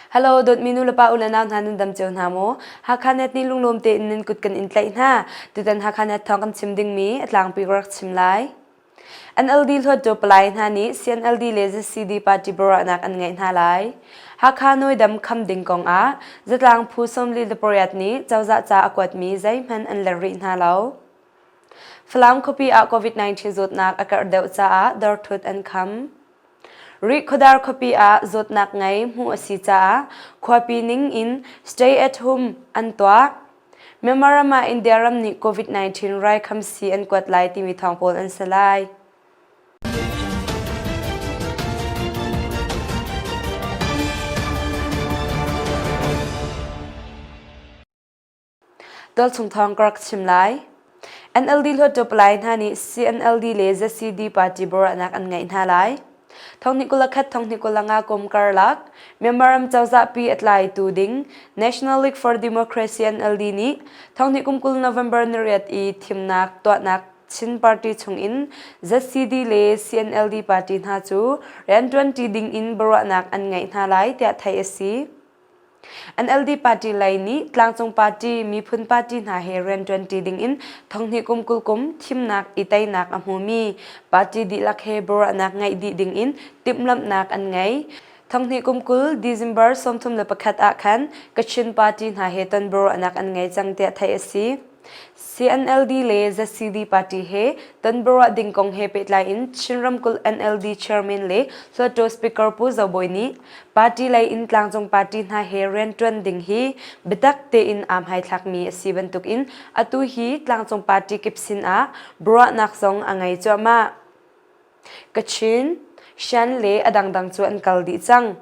Hello dawtmi nu le pa u le nau hna nan dam cio hna maw? Hakha net nih lunglawm tein nan kut kan in tlaih hna. Tutan Hakha net thawng kan chim dingmi a tlangpi ka rak chim lai. NLD hluattu palai hna nih CNLD le ZCD party biaruahnak an ngeih hna lai. Hakha Nawidam kham ding kong ah zatlang phu 48 nih cozah ca a kuatmi zeihmanh an let rih hna lo. Falam khuapi ah COVID-19 zawtnak a karh deuh caah dawrthut an kham. Rihkhawdar khuapi ah zawtnak ngei hmuh a si caah khuapi ning in stay at home an tuah. Myanmar ram ah India ram nih COVID-19 raikhamsi an kuat lai timi thawng pawl an si lai. Tualchung thawng ka rak chim lai. NLD hluttaw palai hna nih CNLD le ZCD party biaruahnak an ngeih hna lai. Thonghnih 21 thonghnih 25 kum karlak Myanmar ram cozah pi a tlaitu ding National League for Democracy NLD nih thonghnih kum 20 November nariat i thimnak tuahnak Chin party chungin ZCD le CNLD party hna cu rianṭuanṭi ding in biaruahnak an ngeih hna lai tiah theih a si. NLD party lei nih tlangcung party, miphun party hna he rianṭuanṭi dingin thonghnih kum 20 kum thimnak i teinak a hmumi party dihlak he biaruahnak ngeih dih dingin timhlamhnak an ngei. Thonghnih kum 20 December 31 ah khan Kachin party hna he ton biaruahnak an ngei cang tiah theih a si. CNLD le ZCD party he tonbiaruah ding kong he pehtlai in Chin ramkulh NLD chairman le Hluttaw Speaker Pu Zo Bawi nih party lei in tlangcung party hna he rianṭuan ding hi biatak tein aa hmaithlakmi a si bantukin atu hi tlangcung party kip sin ah biaruahnak zong a ngei cuahmah. Kachin, Shan le a dangdang cu an kal dih cang.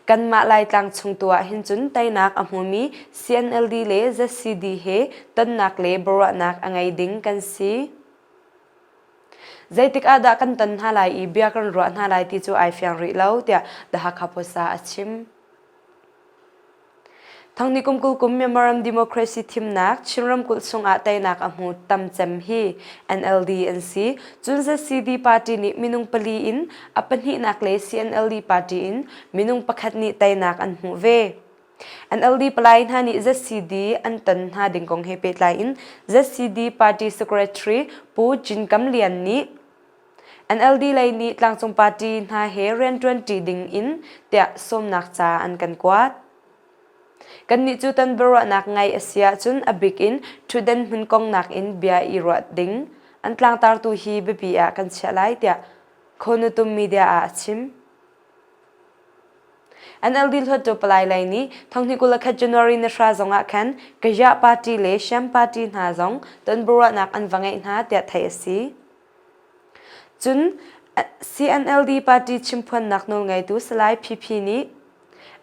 Kanmah Laitlang chung tu ah hin cun teinak a hmumi CNLD le ZCD he tonnak le biaruahnak a ngei ding kan si. Zeitik ah dah kan ton hna lai i bia kan ruah hna lai ti cu ai fiang rih lo tiah The Hakha Post ah a chim. Thangni kum 20 kum Myanmar ram democracy thimnak Chin ramkulh chungah teinak a hmu tam cem hi NLD an si. Cun ZCD party nih minung pali in a pahnihnak le CNLD party in minung pakhat nih teinak an hmuh ve. NLD palai hna nih ZCD an ton hna ding kong he pehtlai in ZCD party secretary Pu Jin Kam Lian nih NLD lei nih tlangcung party hna he rianṭuanṭi ding in tiah sawmnak ca an kan kuat. Kannih cu tan biaruahnak ngaih a si ahcun a bik in ṭhutdan hmun kong nakin bia i ruah ding an tlangtartu hi biapi ah kan chiah lai tiah Khonutum media ah a chim. NLD hluttaw palai lei nih thonghnih 21 January ni hra zong ah khan Kayah party le Shan party hna zong ton biaruahnak an va ngeih hna tiah theih a si. Cun CNLD party chimphuannak nawlngeitu Salai PP nih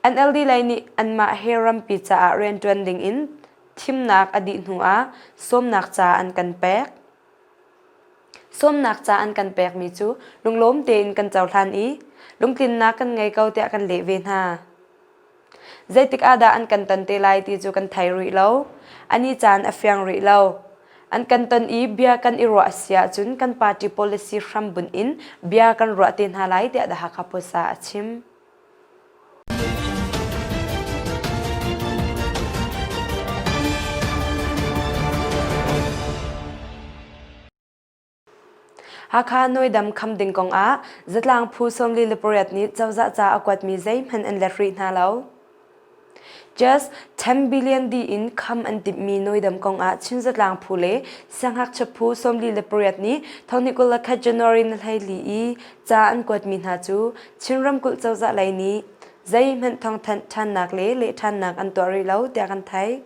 NLD lei nih anmah he rampi caah rianṭuan dingin thimnak a dih hnu ah sawmnak ca an kan pek. Sawmnak ca an kan pekmi cu lunglawm tein kan cohlan i lungtlinnak kan ngei ko tiah kan leh ve hna. Zeitik ah dah an kan ton te lai ti cu kan thei rih lo. Ani caan a fiang rih lo. An kan ton i bia kan i ruah a si ahcun kan party policy hrambunh in bia kan ruah te hna lai tiah The Hakha Post ah a chim. Hakha Nawidam kham ding kong ah zatlang phu 48 nih cozah ca a kuatmi zeihmanh an let rih hna lo. Just 10 billion dih in kham an timhmi Nawidam kong ah Chin zatlang phu le siangngakchia phu 48 nih thonghnih 21 January ni 14 i ca an kuatmi hna cu Chin ramkulh cozah lei nih zeihmanh thawngthanh ṭhannak le lehṭhannak an tuah rih lo tiah kan theih.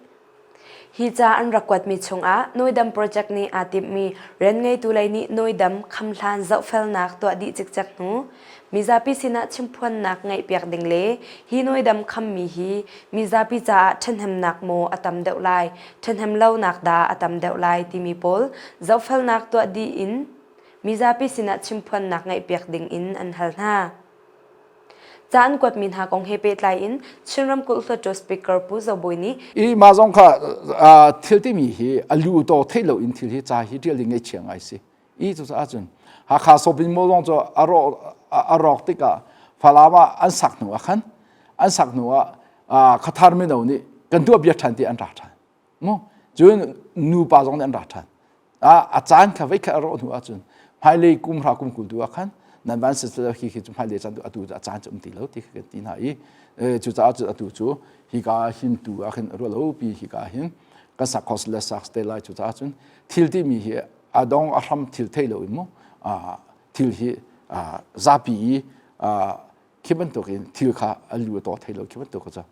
Hi ca an rak kuatmi chungah Nawidam project nih aa timhmi rianngeitu lei nih Nawidam khamhlan zohfelnak tuah dih cikcek hnu mizapi sinah chimphuannak ngeihpiak ding le hi Nawidam khammi hi mizapi caah ṭhahnemnak maw a tam deuh lai, ṭhahnem lonak dah a tam deuh lai timi pawl zohfelnak tuah dih in mizapi sinah chimphuannak ngeihpiak ding in an hal hna. Ca an kuatmi hna kong he pehtlai in Chin ramkulh Hluttaw Speaker Pu Zo Bawi nih I mah zong kha thil timi hi a lu to theih lo in thil hi ca hi ṭial ding ngaihchia ngai si. I cucaah cun Hakha Sopin Maw zong cu a rawk tikah Falam ah an sak hnu ah khan an sak hnu ah Khathar mino nih kan tuah bia ṭhan ti an ra ṭhan. Mu cun nupa zong nih an ra ṭhan. A caan kha veikhat a rawh hnu ahcun hmailei kum hra kum 20 tu ah khan nan van si khi khi cu hmailei caan tu atu a caan cu um ti lo ti kha kan ti hna i cucaah cun atu cu hika hin tu ah khin ruah lo pi hika hin kan sak khos le sak te lai cucaah cun thil timi hi a dong a hram thil thei lo in mu thil hi zapi i khi bantukin thil kha a lu a taw thei lo khi bantuk cu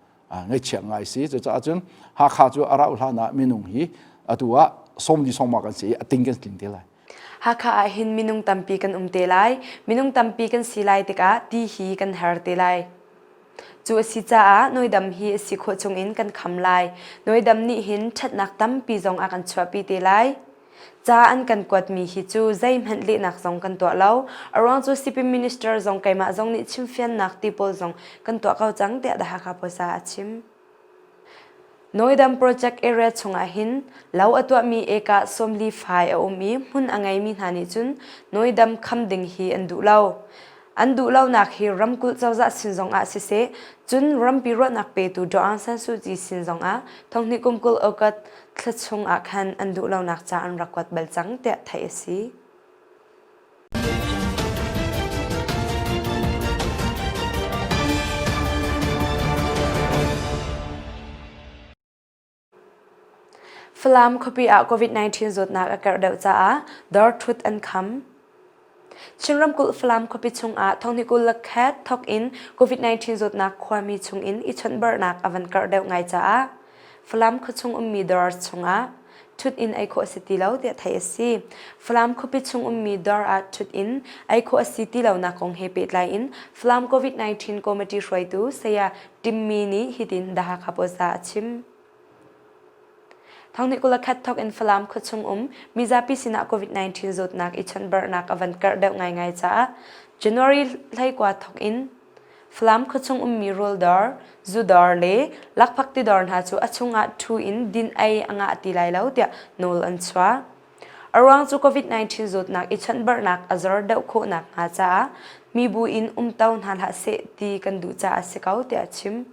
ngaihchia ngai si cucaah cun Hakha cu a rauh hlan ah minung hi atu ah sawmli sawma kan si i a ting kan tling te lai Hakha ah hin minung tampi kan um te lai. Minung tampi kan si lai tikah ti hi kan har te lai. Cu a si caah Nawidam hi a si khawh chungin kan kham lai. Nawidam nih hin ṭhatnak tampi zong a kan chuahpi te lai. Ca an kan kuatmi hi cu zeihmanh lehnak zong kan tuah lo. A ruang cu Sipin Minister zong keimah zong nih chimfiannak ti pawl zong kan tuah ko cang tiah The Hakha Post ah a chim. Nawidam project area chungah hin lo a tuahmi eka 40 fai a um i hmun a ngeimi hna nih cun Nawidam kham ding hi an duh lo. An duh lonak hi ramkulh cozah sin zongah siseh, cun rampi ruahnak petu Daw Aung San Suu Kyi sin zongah thonghnih kum 20 August thla chung ah khan an duh lonak ca an rak kuat bal cang tiah theih a si. Falam khuapi ah COVID-19 zawtnak a karh deuh caah dawr ṭhut an kham. Chin ramkulh Falam khuapi chungah thonghnih 21 thok in COVID-19 zawtnak khuami chungin i chawnhbarhnak a van karh deuh ngai caah Falam khuachung ummi dawr chungah ṭhut in ei khawh a si ti lo tiah theih a si. Falam khuapi chung ummi dawr ah ṭhut in ei khawh a si ti lonak kong he pehtlai in Falam COVID-19 committee hruaitu Saya Timmi nih hitin The Hakha Post ah a chim. Thonghnih 21 thok in Falam khuachung um mizapi sinah COVID-19 zawtnak i chawnhbarhnak a van karh deuh ngaingai caah January 19 thok in Falam khuachung ummi rawl dawr, zu dawr le lakphak ti dawr hna cu a chungah ṭhu in din ei a ngah ti lai lo tiah nawl an chuah. A ruang cu COVID-19 zawtnak i chawnhbarhnak a zor deuh khawh nakhnga caah mibu in umto hna hlah seh ti kan duh caah a si ko tiah a chim.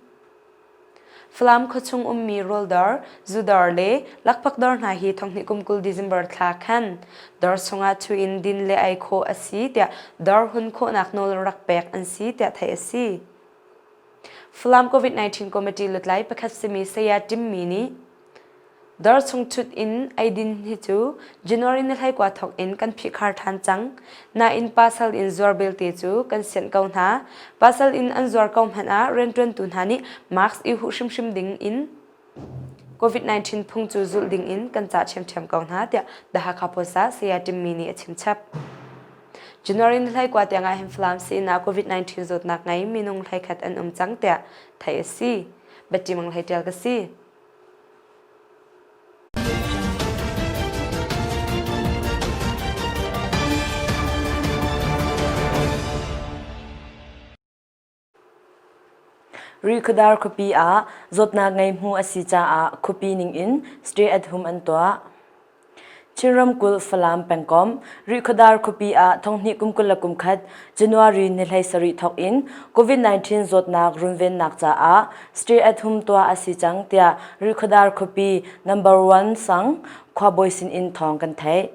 Falam khuachung ummi rawl dawr, zu dawr le lakphak dawr hna hi thonghnih kum 20 December thla khan dawr chungah ṭhu in din le ei khawh a si tiah dawr hun khawhnak nawl rak pek an si tiah theih a si. Falam COVID-19 Committee lutlai pakhat simi Saya Timmi nih Dawr chung ṭhut in eidin hi cu January ni 19 thawk in kan phihkhar ṭhan cang. Nain pasal in zuar belte cu kan sianh ko hna. Pasal in an zuar ko hmanh ah rianṭuantu hna nih mask i huh hrimhrim ding in COVID-19 phung cu zulh ding in kan cah ṭhiamṭhiam ko hna tiah The Hakha Post ah Saya Timmi nih a chimchap. January ni 19 tiang ah hin Falam sii-inn ah COVID-19 zawtnak ngei minung 11 an um cang tiah theih a si. Batti Mang Hlei ṭial ka si. Rihkhawdar khuapi ah zawtnak ngei hmu a si caah khuapi ningin stay at home an tuah. Chin ramkulh Falam pengkomh Rihkhawdar khuapi ah thonghnih kum 21 January ni 17 thawk in COVID-19 zawtnak runvennak caah stay at home tuah a si cang tiah Rihkhawdar khuapi number one sang khuabawi sin in thawng kan theih.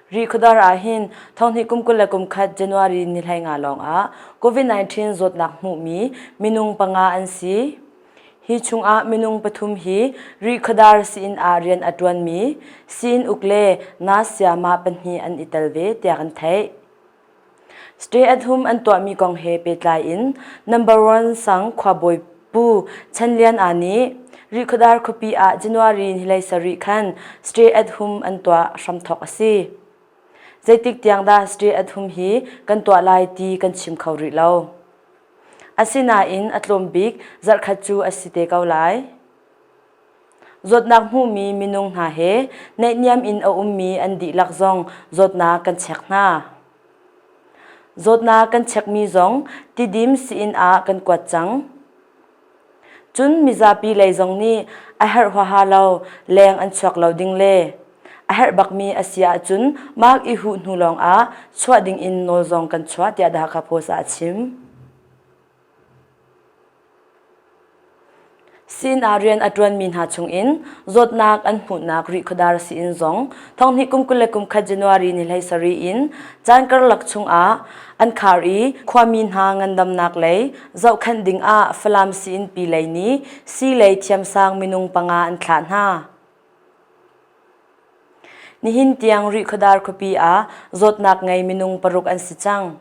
Rihkhawdar ah hin thonghnih kum 21 January ni 15 lawng ah COVID-19 zawtnak hmuhmi minung panga an si. Hi chungah minung pathum hi Rihkhawdar sii-inn ah rian a ṭuanmi sii-inn uk le nurse sayamah pahnih an i tel ve tiah kan theih. Stay at home an tuahmi kong he pehtlai in number one sang khuabawi Pu Chan Lian Aa nih Rihkhawdar khuapi ah January ni 17 khan stay at home an tuah hramthawk a si. Zeitik tiang dah stay at home hi kan tuah lai ti kan chim kho rih lo. Asinain a tlawm bik zarhkhat cu a si te ko lai. Zawtnak hmuhmi minung hna he naihniam in a ummi an dihlak zong zawtnak kan check hna. Zawtnak kan checkmi zong tidim sii-inn ah kan kuat cang. Cun mizapi lei zong nih a herh huaha lo leng an chuak lo ding le a herh bakmi a si ahcun mark i huh hnu lawngah chuah dingin nawl zong kan chuah tiah The Hakha Post ah a chim. Sin ah rian a ṭuanmi hna chungin zawtnak an hmuhnak Rihkhawdar sii-inn zong thonghnih kum 21 January ni 17 in caan karlak chungah an khar i khuami hna ngandamnak lei zohkhenh dingah Falam sii-innpi lei nih sii lei thiamsang minung panga an thlah hna. Nihin tiang Rihkhawdar khuapi ah zawtnak ngei minung paruk an si cang.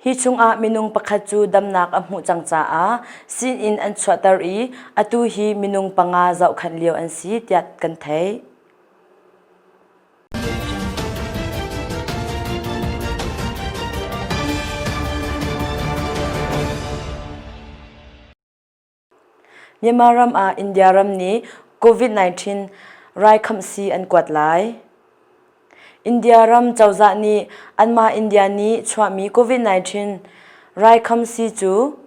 Hi chungah minung pakhat cu damnak a hmuh cang caah sii-inn an chuahter i atu hi minung panga zohkhenh lio an si tiah kan theih. Myanmar ram ah India ram nih COVID-19 raikhamsii an kuat lai. India ram cozah nih anmah India nih chuahmi COVID-19 raikhamsii cu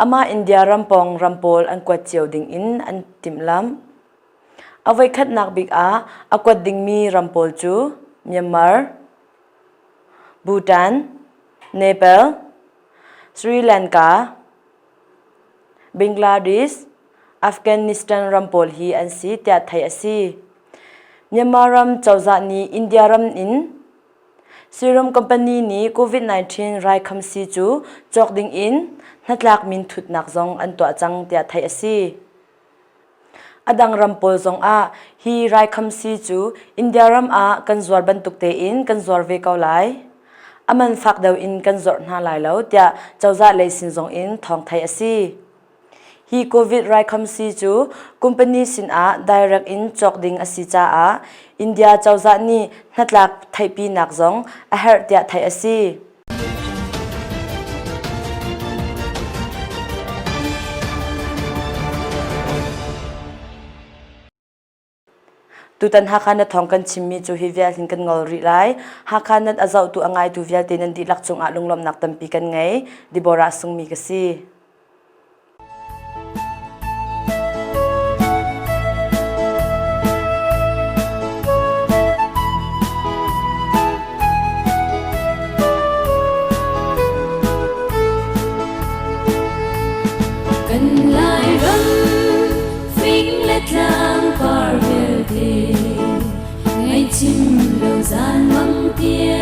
amah India ram pawng ram pawl an kuat cio ding in an timhlamh. A voikhatnak bik ah a kuat dingmi ram pawl cu Myanmar, Bhutan, Nepal, Sri Lanka, Bangladesh, Afghanistan ram pawl hi an si tiah theih a si. Myanmar ram cozah nih India ram in Serum company nih COVID-19 raikhamsi cu cawk ding in hnatlak minthutnak zong an tuah cang tiah theih a si. A dang ram pawl zongah hi raikhamsi cu India ram ah kan zuar bantuk tein kan zuar ve ko lai. A man fak deuh in kan zorh hna lai lo tiah cozah lei sin zong in thawng theih a si. Hi COVID raikhamsi cu company sinah direct in cawk ding a si caah India cozah nih hnatlak theihpinak zong a herh tiah theih a si. Tutan Hakha na thawng kan chimmi cu hi vial hin kan ngol rih lai. Hakha nan a zohtu a ngaitu vialte nan dihlak cungah lunglawmhnak tampi kan ngei. Deborah Sungmi ka si. Kan Lairam fing le tlang par vialte ngaihchim lo zan mang tiang.